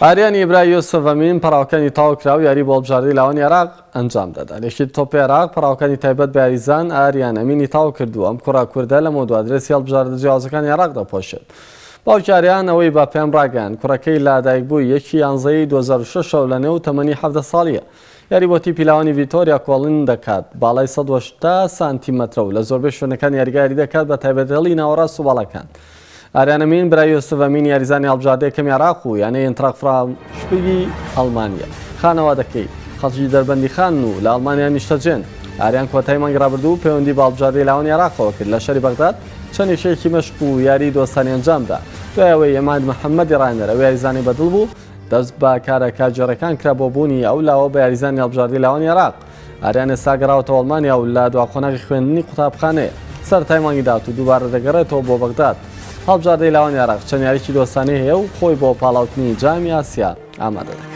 ئاریانی برای یوسف ئەمین پەڕاوەکانی تەواو کرا و یاری بۆ هەڵبژاردەی لاوانی عێراق ئەنجام دەدا. یەکێتی تۆپی عێراق پەڕاوەکانی تایبەت بە یاریزان ئاریان ئەمینی تەواو کردووە، ئەم کوڕە کوردە لەمەودوا درێسی هەڵبژاردە جیاوازەکانی عێراق دەپۆشێت. باوکی ئاریان ئەوەی بە پەیام ڕاگەیاند، کوڕەکەی لە دایکبووی یەکی یانزەی 2006 ە و لەنێو تەمەنی 17 ساڵییە. یاری بۆ تیپی لاوانی ڤیتۆریا کۆڵن دەکات، باڵای 180 سانتیمەترە و لە زۆربەی شوێنەکانی یاریگا یاری دەکات بە تایبەت هێڵی ناوەڕاست و باڵاکان. ئاریان ئەمین برای یوسف ئەمین یاریزانی هەڵبژاردەی یەکەمی عێراق و یانەی ئینتراخت فرانکفۆرتی ئەڵمانییە. خانەوادەکەی خەڵکی دەربەندیخانن و لە ئەڵمانیا نیشتەجێن. ئاریان کۆتایی مانگی ڕابردوو پەیوەندی بە هەڵبژاردەی لاوانی عێراقەوە کرد لە شاری بەغداد چەند یەکەیەکی مەشق و یاری دۆستانی ئەنجامدا. دوای ئەوەی عیماد محەممەدی ڕاهێنەر ئەو یاریزانەی بەدڵ بوو، دەست بە کارە کارگێڕیەکان کرا بۆ بوونی ئەو لاوە بە یاریزانی هەڵبژاردەی لاوانی عێراق. ئاریان ئێستا گەڕاوەتەوە ئەڵمانیا و لە دوا قۆناغی خوێندنی قوتابخانەیە. سەرەتای مانگی داهاتوو دووبارە دەگەڕێتەوە بۆ بەغداد. هەڵبژاردەی لاوانی عێراق چەند یاریی دۆستانەی هەیە و خۆی بۆ پاڵاوتنی جامی ئاسیا ئامادە دەکات.